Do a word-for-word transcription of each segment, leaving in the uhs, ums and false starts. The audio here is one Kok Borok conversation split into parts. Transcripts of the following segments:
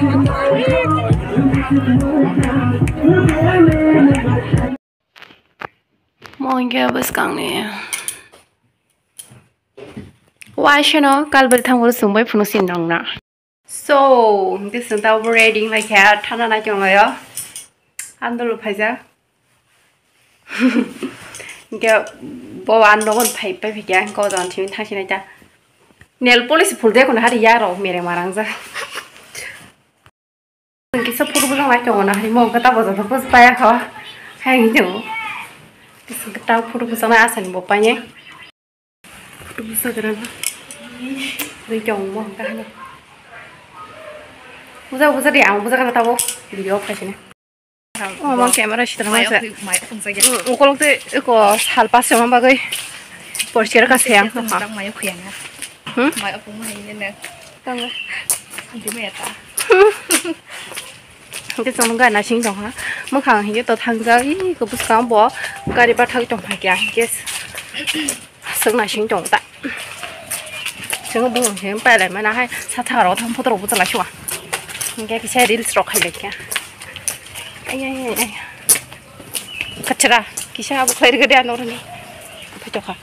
Mo hwnkhe bwskangni waisano kalbari thango chwngbai phunuk sin rokna. So, hwnkhe chwng tabuk ready wnglaikha, thana nai tonglaio. Andolo phaijak. Hwnkhe bo ang nogon phai, phai phikha, hwnkhe o jaga thwngwi thangsinai ta. Nail polish phul de kono hari yarok mereng marangjak. Kisa photo bwsang lai tongo na, himo khe ta bwsang photo bwsang paya kho. Hai hino. Kisa ta photo bwsang lai asani bo paine. Photo bwsang gra na. Ri tongo mo kha hino. Bwsang bwsang de, ang bwsang kana tabo. Video khaisine. Oh, mo camera sitra masa. Ukolok te ko salpa se ma bagwi. Porchera ka se ang. Mai khuyang. Hmm? Mai apung mai ne ne. Tanga. Anti mai ta. Hingke chwng gana sing tong ha. Mwkhang hingke to thangjak. Ih, ko bwskang bo gari bathak tong pha kya hingke. Swk na sing tong ta. Chwng bung him pai lai mana hai. Sa thang rok thang photo rok bwchla shuwa. Hingke kisa reels rok khai lai kya. Ai, ai, ai, ai. Kachra. Kisa abo khlai rwgadi ano rwni. Phai tokha.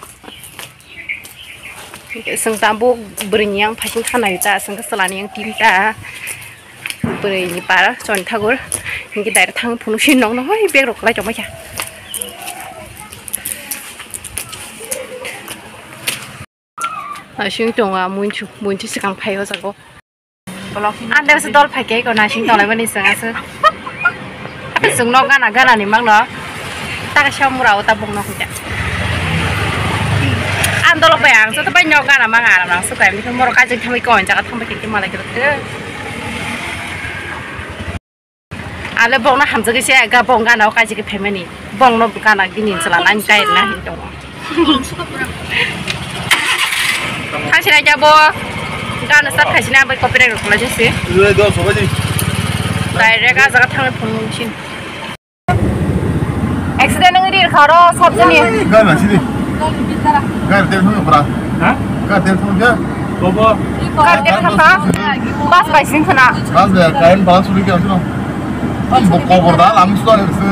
Swng tambo bwrwini yang phaiching khanai ta, swng khe chwlani yang team ta. Bwrwini para chon thakur. Hingke direct thang phunu sin nokno hoi bag rok kwlai tongmai kha. Asing tonga munchu, munchu swkang phai o jago. Andar se dol phai khe ko nasing tolai mani seng aswk. Seng nok gana gana ni mang no. Ta ka song mura o ta bung nok ja. An dol bai ang so to bai nok gana mang aram nang so kai mi moro ka jeng thamai ko jaga thamai khe malai khe. Ale bongno hamjagwi se ga bong gana o kaji khe phaimani. Bongno gana gini chwla nang kai na hin tongo. Thang sinai khe bo gana start khai sina bai copyright rok khlai jasi. Direct a jaga thangwi phone mung sin. Accident wngwi ri kha oro sab jani. Gari na sini. Gari tel thang bra. Ha? Gari tel thang dia. Bobo. Gari tel thang kha. Bus bai sing khna. Bus bai kain bus suri kya sino. Bo kobor da lam sura se.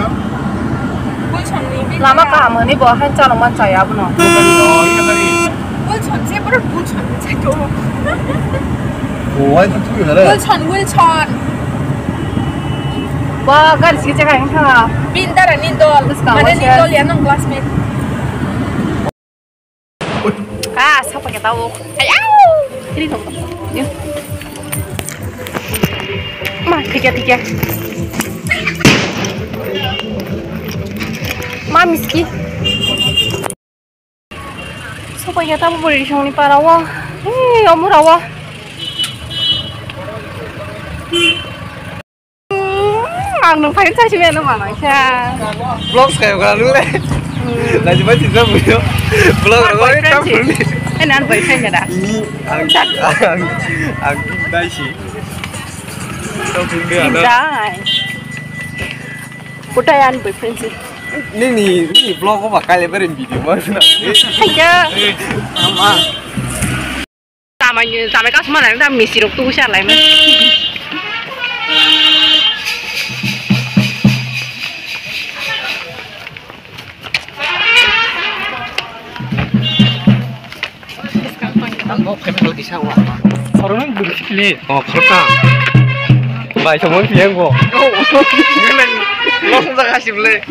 Lama kaham ni bo han chalo man chaya bono. Wilson, se bro Wilson, se to. Oh, why the two? Wilson, Wilson. Ba, gari sigi jaga yang thanga. Bin dara ni dol. Mane ni dol ya nang classmate. Ah, sapa kita wo? Ayau. Ini dong. Ma, tiga tiga. Ma, miski. Sopai ya tamo bori songni para wo. Hei, omura wo. Ang nung phai sa simi ano mama sa. Vlogs kayo ka lu le. Lagi ba sisa buyo. Vlog ro ba tam ni. Eh, nan boyfriend kada. Ni ang ang ang dai si. Tam ni ada. Dai. Puta yan boyfriend si. Nini, nini vlog ko ba kale beren video mo na. Haya. Ama. Tamai, tamai kasma na ta misi rok tu sha lai ma. Ang bo khe phal kisa wa. Khoroknwi bwrwi sikli. O khoroknwi. Bai somon piyang bo. Losong jaga sible.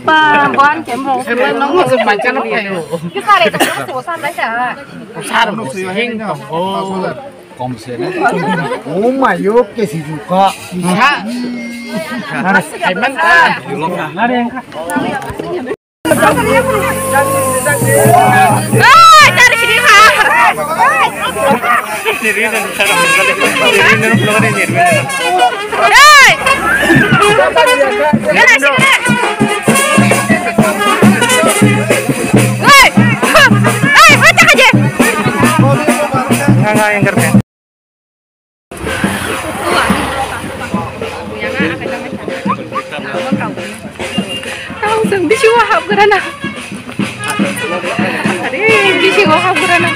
Pa, buan kemo. Sar mo sing ko. Oh my, yo ke si juka. Sa. Mana saiman ta. Oi, cari sini, Kak. Hei! Kena sini, Kak. Hei! Hei, hocak aja. Enggak, enggak, yang kerja. Ang sang bisingo hapgrana. Are, bisingo hapgrana.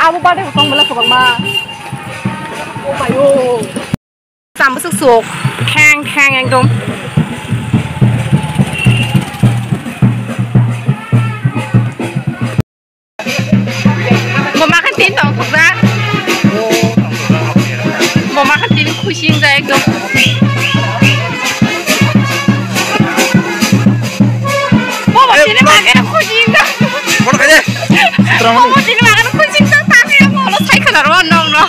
Abo bade tong bela kwbangma. O payo. Cham bwswk sok, kheng kheng ekdom. Bo makhan tin tong thokjak. Bo makhan tin khusi wngjak ekdom. Bo bo tini makhan khusi wngjak. Bo bo tini makhan khusi wngjak, ta khe bo lo sai khwna ro nong no.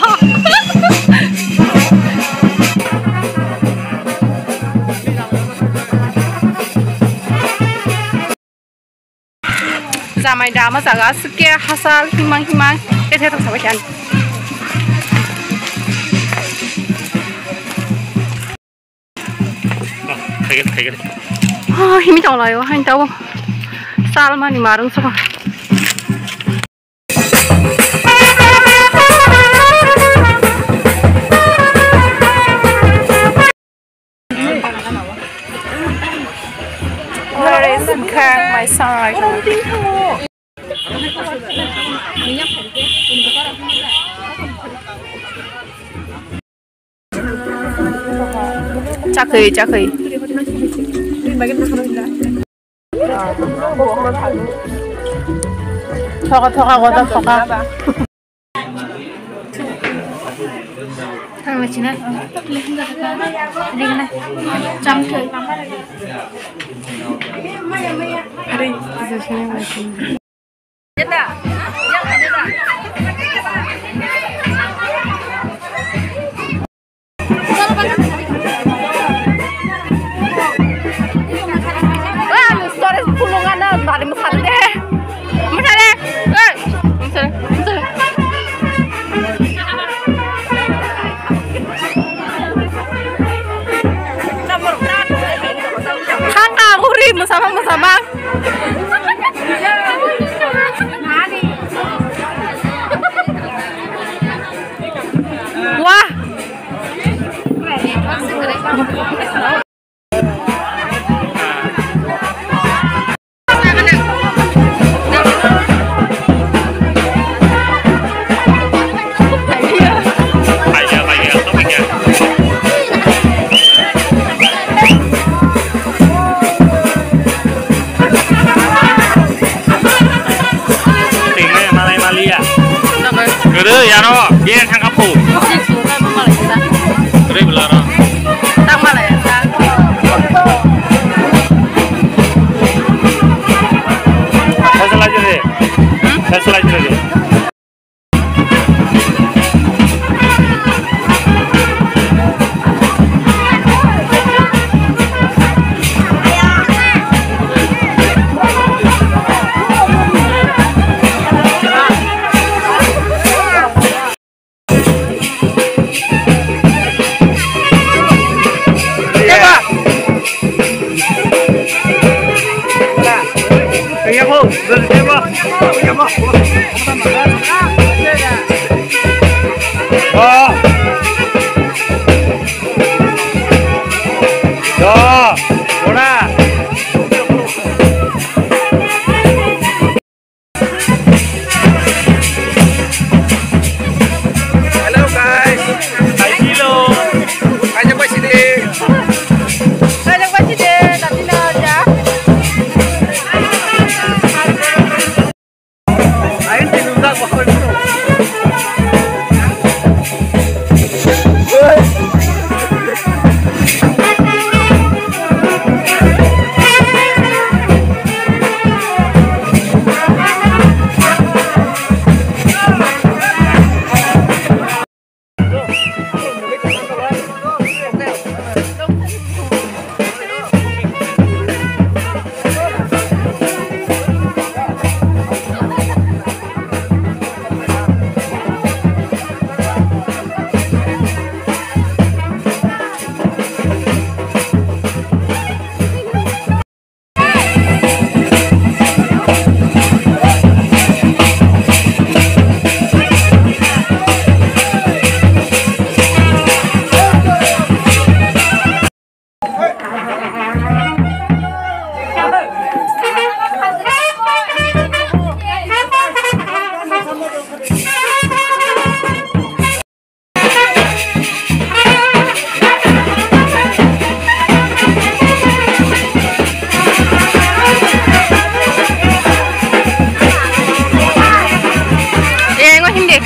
Jamai da ma jaga aswk khe hachal himang himang khe thethok sabai khe ani. Thaiger, thaiger. Ah, himi tong laio, hain tao. Salmani marung sokha. Where is Khang, my son? Chakwi, chakwi. Thoka, thoka, goda thoka. Thangna china. Rigna. Chamthai. Ari. Wah, anu story pulung ana bari masal de. Masal de. Oi, masal, masal. Haka uri masama masama. Wah. Tengah malai malia. Gede ya no, biar tangkap pu. Gede belara. Tang malai ya, tang. Saya selajah deh. Hmm? Saya selajah deh. Hello guys. Hello. Kajak bai sidi. Kajak bai sidi. Tadi na aja. Eh, ngo hindi.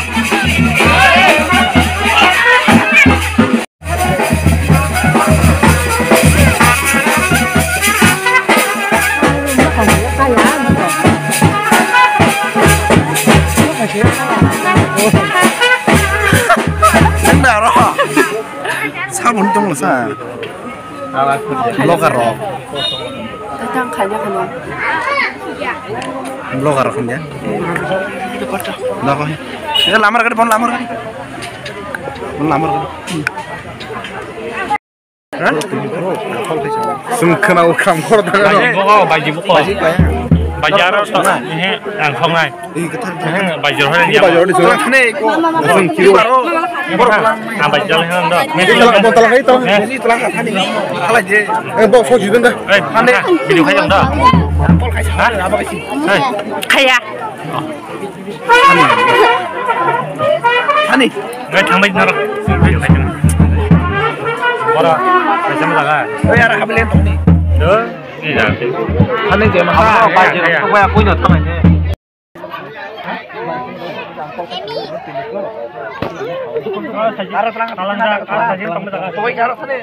Nang da ro. Sabun tong sa. Vlogger rok. Tang khaina khano. Vlogger rok ya. Nokho. Lamar gadi, bon lamar gadi. Bon lamar gadi. Sung khna u kham khor da. Baji buko, baji buko. Baji aro to. Eh, ang khongai. Bajar hai ni. Bajar ni sura. Sung kiro. Ang bajar hai ni. Ini telah, mau telah itu. Ini telah kata ni. Kalau je. Eh, bok so jidun dah. Eh, mana? Video kaya dah. Hah? Apa sih? Kaya. Ani. Ngai thangbai naro. Bora, kaisa ma jaga. Oi, ara habile tongni. Do, ni jaga. Ani je ma ha, ba je, to ba koi no thangai ne. Ara tlang, tlang, tlang. Oi, ara thane.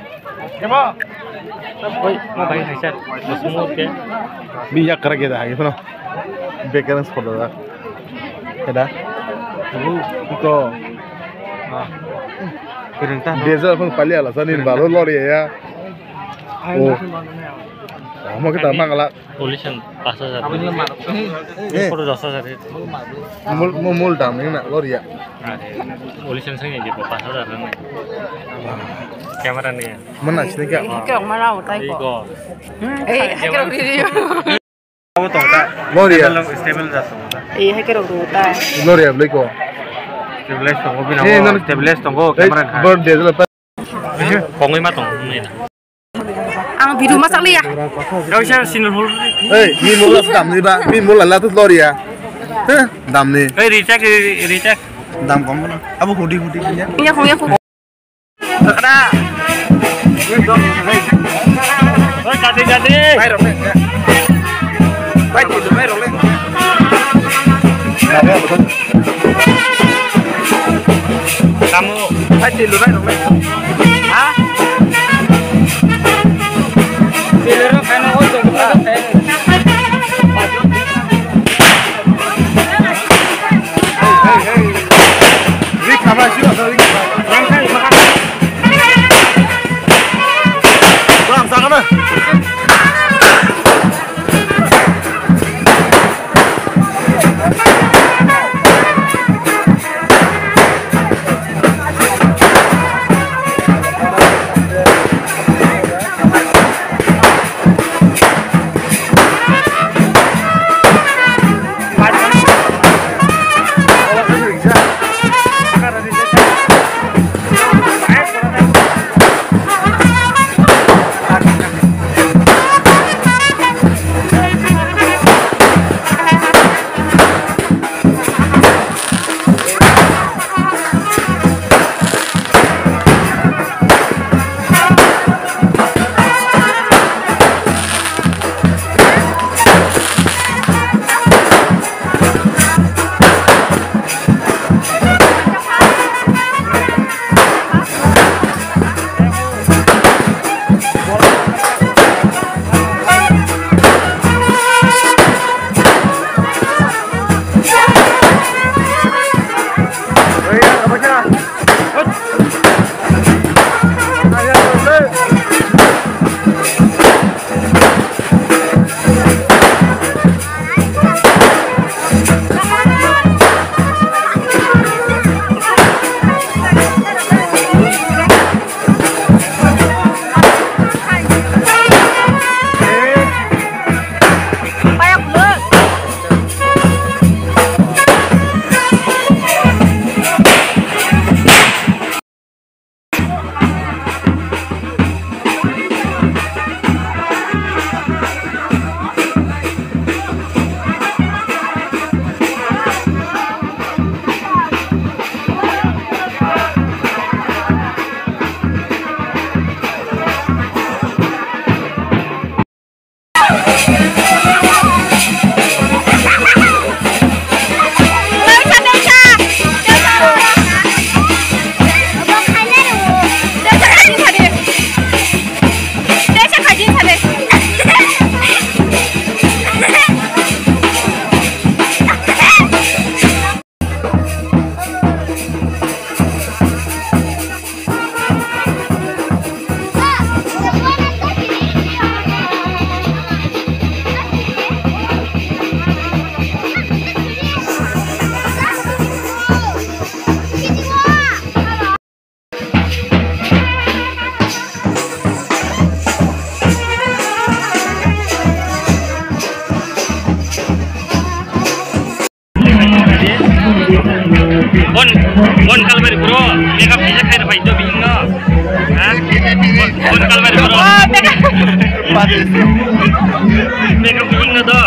Oi, ma bai hai sir. Masuk ke. Bi yak kara ke da hai, no. Bekerang sekolah da. Ke da. Iko. Ah. Kereng ta. Desa pun pali ala sani balo lori ya. Oh. Amo kita mangala. Polisan pas hajar. Eh. Pura dos hajar. Mul, mul, mul dam ni na lori ya. Polisan sangni je pas hajar nang. Camera ni. Mana sini ka? Ke ong mana utai ko. Iko. Eh, ke ong video. Abo tong ta. Lori ya. Stable, stable ja tong ta. Eh, hai ke rok ta. Lori ya, beli ko. Stabilize tongo, bini. Eh, abo non stabilize tongo, eh, camera kha. Birthday la. Kongoi ma tong, nai da. Ang video ma chakliya. Kau sa single hol. Eh, mi mola dam ni ba, mi mola la tu lori ya. Heh, dam ni. Eh, retake, retake. Dam kom na. Abo hudi, hudi ya. Ya, kong ya, kong. Sakra. Oi, jadi, jadi. Bai rok le. Bai ti, bai rok le. Kamu. Bai ti, bai rok le. Ha? Bon, bon kalbari bro, makeup kisa khaina bai do bini no. Ha? Bon, bon kalbari bro. Oh, makeup. Makeup bini no do.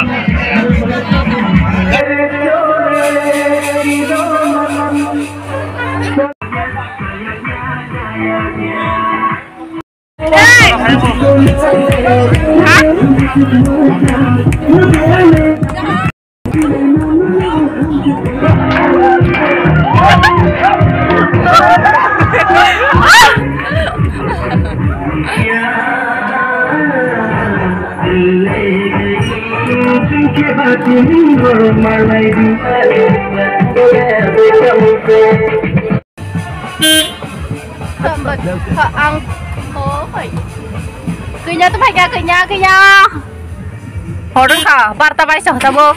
Ang, oh, hai. Kenya tu bhai kya, kenya, kenya. Horong ka, barta bai sa tabuk.